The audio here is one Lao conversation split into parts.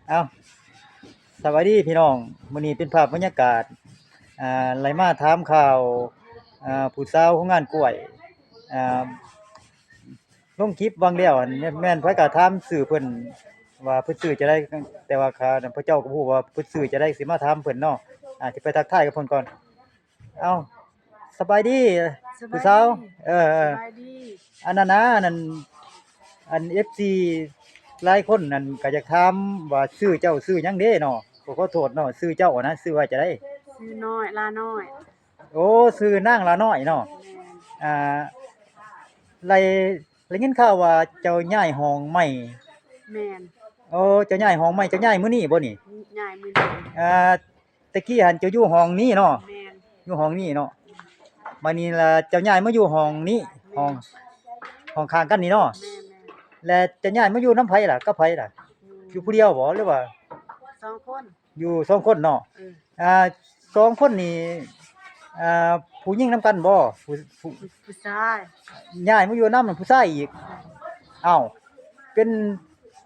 ເອົ້າ ສະບາຍດີພີ່ນ້ອງ, ມື້ນີ້ເປັນພາບບັນຍາກາດ ອ່າ ໄຫຼມາຖາມຂ່າວ ອ່າ ຜູ້ສາວໂຮງງານກ້ວຍ ອ່າ ລົງຄລິບຫວ່າງແລ້ວ ແມ່ນ ແມ່ນໃຜກໍຖາມຊື່ເພິ່ນວ່າເພິ່ນຊື່ຈັ່ງໃດ, ແຕ່ວ່າຂ້າພະເຈົ້າກໍບໍ່ຮູ້ວ່າເພິ່ນຊື່ຈັ່ງໃດ ຊິມາຖາມເພິ່ນເນາະ. ອາ ຊິໄປທັກທາຍກັບເພິ່ນກ່ອນ. ເອົ້າ ສະບາຍດີ ສະບາຍດີ ຜູ້ສາວ. ເອີ ເອີ ສະບາຍດີ. ອັນນັ້ນນະ ອັນນັ້ນ ອັນ ເອັຟຊີ ຫຼາຍຄົນນັ້ນກໍຢາກຖາມວ່າຊື່ເຈົ້າຊື່ຫຍັງເດ້ເນາະ? ຂໍ ຂໍໂທດເນາະ, ຊື່ເຈົ້ານະ ຊື່ວ່າຈັ່ງໃດ? ຊື່ນ້ອຍ ຫຼ້ານ້ອຍ. ໂອ້ ຊື່ນາງຫຼ້ານ້ອຍເນາະ. ແມ່ນ. ອ່າ ໄດ້ ໄດ້ຍິນຂ່າວວ່າເຈົ້າຍ້າຍຫ້ອງໃໝ່. ແມ່ນ. ໂອ້ ເຈົ້າຍ້າຍຫ້ອງໃໝ່, ເຈົ້າຍ້າຍມື້ນີ້ບໍ່ນີ້? ຍ້າຍມື້ນີ້. ອ່າ ແຕ່ກີ້ຫັ້ນເຈົ້າຢູ່ຫ້ອງນີ້ເນາະ? ແມ່ນ. ຢູ່ຫ້ອງນີ້ເນາະ. ບັດນີ້ລະເຈົ້າຍ້າຍມາຢູ່ຫ້ອງນີ້? ແມ່ນ. ຫ້ອງ ຫ້ອງຂ້າງກັນນີ້ເນາະ? ແມ່ນໆ. ແລະເຈົ້າຍ້າຍມາຢູ່ນຳໃຜລະ? ກັບໃຜລະ? ຢູ່ ຢູ່ຜູ້ດຽວບໍ່ ຫຼືວ່າ? ສອງຄົນ. ຢູ່ສອງຄົນເນາະ. ເອີ. ອ່າ ສອງຄົນນີ້ ອ່າ ຜູ້ຍິງນຳກັນບໍ່? ຜູ້ ຜູ້ ຜູ້ຊາຍ. ຍ້າຍມາຢູ່ນຳຜູ້ຊາຍອີກ? ແມ່ນ. ອ້າວ ເປັນ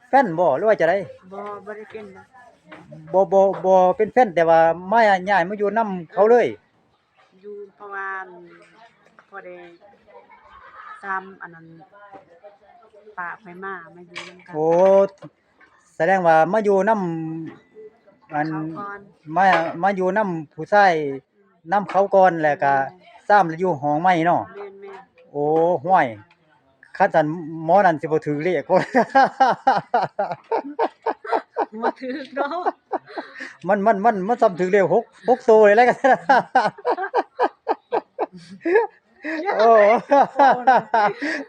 ແຟນບໍ່ ຫຼືວ່າຈັ່ງໃດ? ບໍ່ ບໍ່ໄດ້ເປັນນະ. ບໍ່ ບໍ່ ບໍ່ເປັນແຟນ ແຕ່ວ່າມາ ຍ້າຍມາຢູ່ນຳເຂົາເລີຍ? ຢູ່ ເພາະວ່າ ອັນ ພໍໄດ້ ຕາມ ອັນນັ້ນ ປ້າຂ້ອຍມາ ມາຢູ່ນຳກັນ. ໂອ້ ສະແດງວ່າມາຢູ່ນຳ ອັນ ເຂົາກ່ອນ. ມາ ມາຢູ່ນຳຜູ້ຊາຍ ອືມ ນຳເຂົາກ່ອນ ແລ້ວກະ ແມ່ນ ຊາມຢູ່ຫ້ອງໃໝ່ເນາະ? ແມ່ນໆ. ໂອ້ ຫ້ວຍ ຄັນຊັ້ນໝໍນັ້ນຊິບໍ່ຖືກເລກ. ບໍ່ຖືກເນາະ. ມັນ ມັນ ມັນ ມັນຊ່ຳຖືກເລກຫົກ ຫົກໂຕເລີຍແຫຼະ. ໂອ້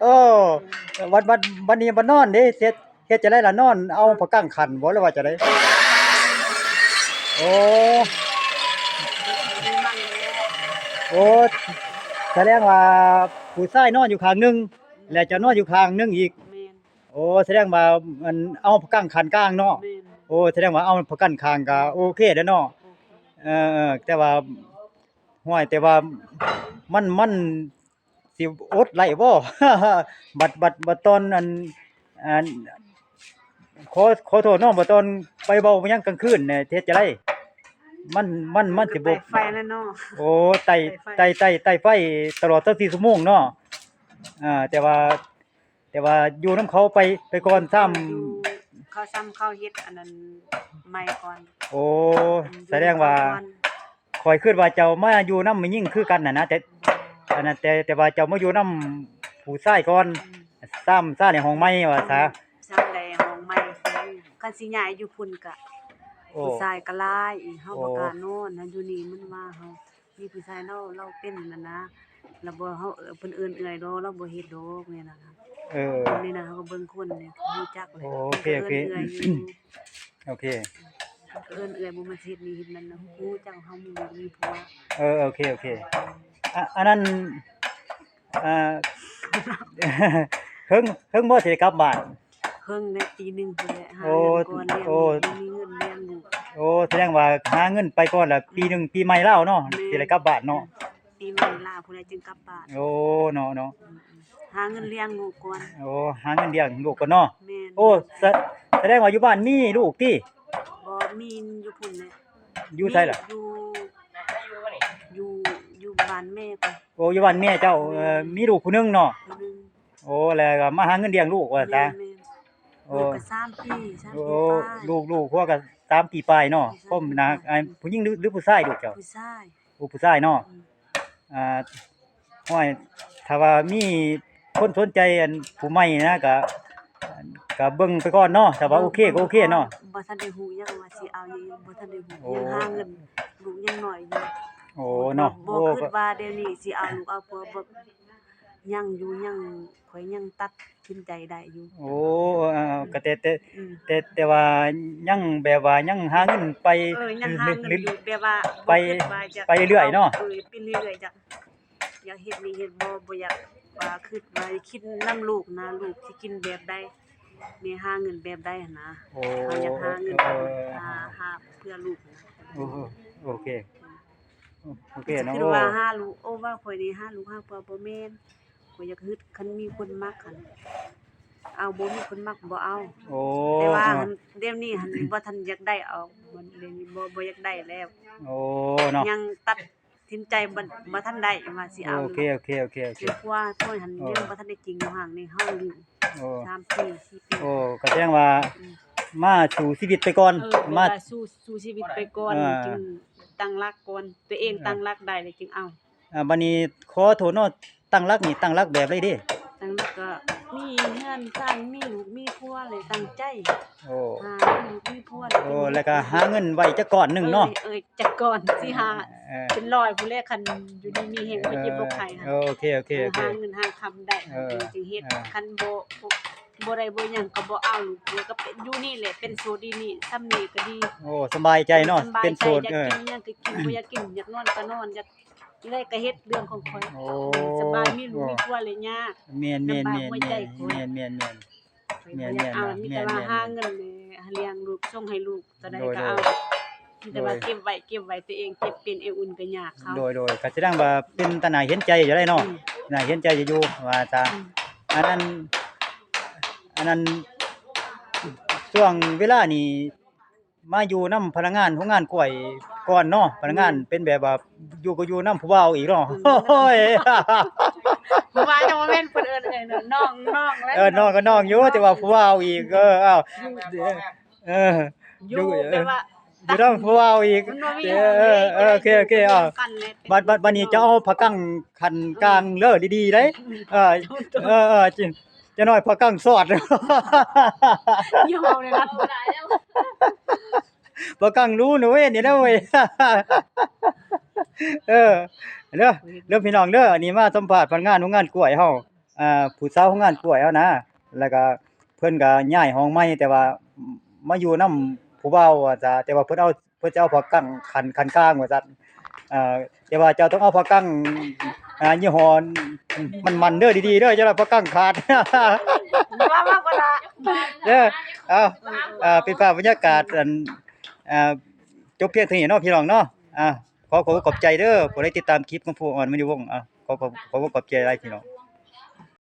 ໂອ້ ບັດ ບັດ ບັດນີ້ບັດນອນເດ້ ເຮັດ ເຮັດຈັ່ງໃດລະ? ນອນເອົາຜ້າກັ້ງຂັນບໍ່ ຫຼືວ່າຈັ່ງໃດ? ໂອ້ ໂອ້ ສະແດງວ່າຜູ້ຊາຍນອນຢູ່ຂ້າງໜຶ່ງ ແລະເຈົ້ານອນຢູ່ຂ້າງໜຶ່ງອີກ. ແມ່ນ. ໂອ້ ສະແດງວ່າ ອັນ ເອົາຜ້າກັ້ງຂັນກາງເນາະ. ແມ່ນ. ໂອ້ ສະແດງວ່າເອົາຜ້າກັ້ງຂັນກາງ ໂອເຄເດ້ເນາະ. ໂອເຄ. ເອີ ເອີ ແຕ່ວ່າ ຫ້ວຍ ແຕ່ວ່າມັນ ມັນຊິອົດໄດ້ບໍ່? ບັດ ບັດ ບັດຕອນ ອັນ ອັນ ຂໍ ຂໍໂທດເນາະ ບັດຕອນໄປເວົ້າຫຍັງກາງຄືນນີ້ ເຮັດຈັ່ງໃດ? ມັນ ມັນ ມັນຊິບໍ່ ໄປໄຟແລ້ວເນາະ. ໂອ້ ໄຕ່ ໄຕ່ໄຟ ໄຕ່ ໄຕ່ ໄຕ່ໄຟຕະຫຼອດຊາວສີ່ຊົ່ວໂມງເນາະ. ອ່າ ແຕ່ວ່າ ແຕ່ວ່າຢູ່ນຳເຂົາໄປ ໄປກ່ອນຊ້ຳ. ຢູ່ ເຂົາຊ້ຳ ເຂົາເຮັດອັນນັ້ນໃໝ່ກ່ອນ. ໂອ້ ອືມ ສະແດງວ່າ ຢູ່ນຳເຂົາກ່ອນ. ຂ້ອຍຄິດວ່າເຈົ້າມາຢູ່ນຳແມ່ຍິງຄືກັນຫັ້ນນະ ແຕ່ ອັນນັ້ນ ແຕ່ ແຕ່ວ່າເຈົ້າມາຢູ່ນຳຜູ້ຊາຍກ່ອນ. ອືມ ຊ້ຳ ຊ້ຳໃນຫ້ອງໃໝ່ວ່າຊະ. ອືມ ຊ້ຳໃນຫ້ອງໃໝ່. ຄັນຊິຍ້າຍຢູ່ພຸ້ນກະ ໂອ້ ຜູ້ຊາຍກະຫຼາຍອີກ ເຮົາບໍ່ ໂອ້ ກ້ານອນນະ. ຢູ່ນີ້ມັນວ່າເຮົາ ມີຜູ້ຊາຍລາວ ລາວເປັນນັ້ນນະ ລາວບໍ່ ເຮົາ ເອີ ເພິ່ນເອີ້ນເອື້ອຍດອກ ລາວບໍ່ເຮັດດອກ ແມ່ນນະ. ເອີ ແມ່ນນະ ເຮົາກໍເບິ່ງຄົນນີ້ ຮູ້ຈັກແຫຼະ. ໂອເຄ ໂອເຄ ເອີ້ນເອື້ອຍຢູ່. ໂອເຄ ເອີ້ນເອື້ອຍ ບໍ່ແມ່ນຊິເຮັດນີ້ເຮັດນັ້ນນະ ຮູ້ຈັກເຮົາມີລູກມີຜົວ. ເອີ ໂອເຄ ໂອເຄ. ອະ ອັນນັ້ນ ອ່າ ເຫິງ ເຫິງບໍ່ຊິໄດ້ກັບບ້ານ? ເຫິງແຫຼະ ປີໜຶ່ງພຸ້ນແຫຼະ. ໂອ້ ຫາເງິນກ່ອນລ້ຽງ ໂອ້ ບໍ່ມີເງິນລ້ຽງລູກ. ໂອ້ ສະແດງວ່າຫາເງິນໄປກ່ອນລະ ປີໜຶ່ງ ປີໃໝ່ລາວເນາະ. ແມ່ນ ຊິໄດ້ກັບບ້ານເນາະ. ແມ່ນ ປີໃໝ່ລາວພຸ້ນແຫຼະຈຶ່ງກັບບ້ານ. ໂອ້ ເນາະ ເນາະ. ອືມໆ ຫາເງິນລ້ຽງລູກກ່ອນ. ໂອ້ ຫາເງິນລ້ຽງລູກກ່ອນເນາະ. ແມ່ນ. ໂອ້ ສະ ສະແດງວ່າຢູ່ບ້ານມີລູກຕິ? ບໍ່ ມີຢູ່ພຸ້ນແຫຼະ. ຢູ່ໃສລະ? ມີຢູ່ ຢູ່ ຢູ່ບ້ານແມ່ຂ້ອຍ. ໂອ້ ຢູ່ບ້ານແມ່ເຈົ້າ. ແມ່ນ. ເອີ ມີລູກຜູ້ໜຶ່ງເນາະ? ຜູ້ໜຶ່ງ. ໂອ້ ແລ້ວກໍມາຫາເງິນລ້ຽງລູກວ່າຊະ. ແມ່ນໆ. ໂອ້ ລູກກໍສາມປີ ສາມປີ ໂອ້ ປາຍ. ລູກ ລູກຫົວກໍສາມປີປາຍເນາະ. ແມ່ນ ພວມນະ. ສາມປີປາຍ. ອາ ຜູ້ຍິງ ຫຼື ຫຼື ຜູ້ຊາຍ ລູກເຈົ້າ? ຜູ້ຊາຍ. ໂອ້ ຜູ້ຊາຍເນາະ. ອືມ. ອ່າ ຫ້ວຍ ຖ້າວ່າມີຄົນສົນໃຈ ອັນ ຜູ້ໃໝ່ນະ ກະ ກະເບິ່ງໄປກ່ອນເນາະ. ຖ້າວ່າໂອເຄກໍໂອເຄເນາະ. ບໍ່ທັນໄດ້ຮູ້ຫຍັງວ່າຊິເອົາຫຍັງ ບໍ່ທັນໄດ້ຮູ້. ໂອ້ ຍັງຫາເງິນ ລູກຍັງນ້ອຍຢູ່. ໂອ້ ເນາະ. ບໍ່ ບໍ່ ໂອ້ ຄິດວ່າດຽວນີ້ຊິເອົາລູກເອົາຜົວ ບໍ່ ຍັງຢູ່ ຍັງ ຂ້ອຍຍັງຕັດສິນໃຈໄດ້ຢູ່. ໂອ້ ເອີ ເອີ ອືມ ກໍແຕ່ ແຕ່ ອືມ ແຕ່ ແຕ່ວ່າຍັງແບບວ່າຍັງຫາເງິນໄປ. ເອີ ຍັງຫາເງິນຢູ່ ແບບວ່າ ໄປ ບໍ່ຄິດວ່າຈະ ໄປເລື້ອຍໆເນາະ. ເອີ ໄປເລື້ອຍໆ ຢາກ ຢາກເຮັດນີ້ເຮັດບໍ່ ບໍ່ຢາກວ່າຄິດວ່າຄິດນຳລູກນະ ລູກຊິກິນແບບໃດ ແມ່ຫາເງິນແບບໃດຫັ້ນນະ. ໂອ້ ເຮົາຢາກຫາເງິນ ເອີ ຫາ ຫາເພື່ອລູກນະ. ໂອ້ ໂອເຄ ໂອເຄເນາະ. ຄືວ່າ ໂອ້ ຫາລູກ ໂອ້ ວ່າຂ້ອຍນີ້ຫາລູກຫາຜົວບໍ່ແມ່ນ ຂ້ອຍຢາກຮຶດ ຄັນມີຄົນມັກຫັ້ນເອົາ ບໍ່ມີຄົນມັກບໍ່ເອົາ. ໂອ້ ແຕ່ວ່າ ເອີ ຫັ້ນ ເດ ດຽວນີ້ຫັ້ນບໍ່ທັນຢາກໄດ້ອອກ ບໍ່ ດຽວນີ້ບໍ່ ບໍ່ຢາກໄດ້ແລ້ວ. ໂອ້ ເນາະ ຍັງຕັດສິນໃຈບໍ່ ບໍ່ທັນໄດ້ວ່າຊິເອົາ ໂອເຄ ໂອເຄ ໂອເຄ ໂອເຄ ເປັນຜົວໂຕຫັ້ນ ໂອ້ ຍັງບໍ່ທັນໄດ້ຈິງຢູ່ຫ້າງນີ້ ເຮົາຢູ່ ໂອ້ ສາມປີ ສີ່ປີ ໂອ້ ກໍແສດງວ່າ ອືມ ມາສູ້ຊີວິດໄປກ່ອນ ເອີ ມາ ແບບວ່າສູ້ ສູ້ຊີວິດໄປກ່ອນ ອ່າ ຈຶ່ງຕັ້ງຫຼັກກ່ອນ ຕົວເອງ ເອີ ຕັ້ງຫຼັກໄດ້ແລ້ວຈຶ່ງເອົາ. ອ່າ ບັດນີ້ຂໍໂທດເນາະ ຕັ້ງຫຼັກນີ້ຕັ້ງຫຼັກແບບໃດເດ? ຕັ້ງຫຼັກກໍມີເຮືອນຊານ ມີລູກມີຜົວ ແລະ ຕັ້ງໃຈ ໂອ້ ຫາລູກມີຜົວ ໂອ້ ແລ້ວກໍຫາເງິນໄວ້ຈັກກ້ອນໜຶ່ງເນາະ ເອີ ເອີ ຈັກກ້ອນ ສີ່ຫ້າ ເອີ ເປັນຮ້ອຍພຸ້ນແຫຼະ ຄັນຢູ່ດີມີແຮງ ບໍ່ເຈັບບໍ່ໄຂ້ຫັ້ນ ເອີ ໂອເຄ ໂອເຄ ເອີ ໂອເຄ ຫາເງິນຫາຄຳໄດ້ ເອີ ຈຶ່ງເຮັດ ເອີ ຄັນບໍ່ ບໍ່ໄດ້ບໍ່ຫຍັງກໍບໍ່ເອົາ ແລ້ວກໍເປັນຢູ່ນີ້ແຫຼະ ເປັນໂສດຢູ່ນີ້ ສ່ຳນີ້ກໍດີ ໂອ້ ສະບາຍໃຈເນາະ ສະບາຍໃຈ ເປັນໂສດ ຢາກ ເອີ ກິນຫຍັງກໍກິນ ບໍ່ຢາກກິນ ຢາກນອນກໍນອນ ຢາກ ໄດ້ກໍເຮັດເລື່ອງຂອງຂ້ອຍ ໂອ້ ສະບາຍ ມີລູກມີຜົວແລ້ວຍາກ ແມ່ນໆໆ ລຳບາກຫົວໃຈຂ້ອຍ ແມ່ນໆໆ ແມ່ນໆ ມີແຕ່ວ່າຫາເງິນລ້ຽງລູກ ສົ່ງໃຫ້ລູກ ຕົວໃດກໍເອົາ ໂດຍ ມີແຕ່ວ່າເກັບໄວ້ ເກັບໄວ້ ຕົວເອງເກັບເປັນ ເອ່ງອຸ່ນກໍຍາກເຂົາ ໂດຍໆ ກໍສະແດງວ່າເປັນຕາໜ້າເຫັນໃຈຢູ່ໄດ໋ເນາະ ອືມ ໜ້າເຫັນໃຈຢູ່ ວ່າຊະ ອືມ ອັນນັ້ນ ອັນນັ້ນ ຊ່ວງເວລານີ້ ມາຢູ່ນຳພະນັກງານໂຮງງານກ້ວຍກ່ອນເນາະ ພະນັກງານ ອືມ ເປັນແບບວ່າຢູ່ກໍຢູ່ນຳຜູ້ບ່າວອີກເນາະ ອືມ ໂອ້ຍ ຜູ້ບ່າວຈະບໍ່ແມ່ນ ເພິ່ນເອີ້ນ ເອີ້ນນ້ອງ ນ້ອງແລ້ວ ເອີ ນ້ອງກໍນ້ອງຢູ່ ແຕ່ວ່າຜູ້ບ່າວອີກ ເອີ ອ້າວ ເອີ ຢູ່ ຢູ່ ແບບວ່າ ຢູ່ນຳຜູ້ບ່າວອີກ ມັນບໍ່ມີ ເອີ ເອີ ໂອເຄ ໂອເຄ ເອົາ ບັດ ບັດ ບັດນີ້ຈະເອົາຜ້າກັ້ງຂັ້ນກາງເດີ ດີໆເດ້ ເອີ ເອີ ເອີ ຈັກໜ້ອຍຜ້າກັ້ງຊອດ ຢູ່ຫ້ອງນີ້ນະ ຜ້າກັ້ງຮູ້ນະເວີຍ ນີ້ນະເວີຍ ເອີ ເດີ ເດີພີ່ນ້ອງເດີ ອັນນີ້ມາສຳພາດພະນັກງານໂຮງງານກ້ວຍເຮົາ ອ່າ ຜູ້ສາວໂຮງງານກ້ວຍເຮົານະ ແລ້ວກໍເພິ່ນກໍຍ້າຍຫ້ອງໃໝ່ ແຕ່ວ່າມາຢູ່ນຳຜູ້ບ່າວວ່າຊະ ແຕ່ວ່າເພິ່ນເອົາ ເພິ່ນຈະເອົາຜ້າກັ້ງຂັ້ນ ຂັ້ນກາງວ່າຊັ້ນ ເອີ ແຕ່ວ່າເຈົ້າຕ້ອງເອົາຜ້າກັ້ງ ອ່າ ຍີ່ຫໍ້ມັນໆເດີ ດີໆເດີ ຢ່າໃຫ້ຜ້າກັ້ງຂາດ ວ່າ ວ່າບໍ່ລະ ເດີ ເອົາ ເປັນພາບບັນຍາກາດ ອັນ ຈົບພຽງເທົ່ານີ້ເນາະ ພີ່ນ້ອງເນາະ ອ່າ ຂໍຂອບໃຈເດີ ຜູ້ໃດຕິດຕາມຄລິບຂອງຜູ້ອ່ອນມະນີວົງ ອ່າ ຂໍ ຂໍ ຂໍຂອບໃຈຫຼາຍ ພີ່ນ້ອງ.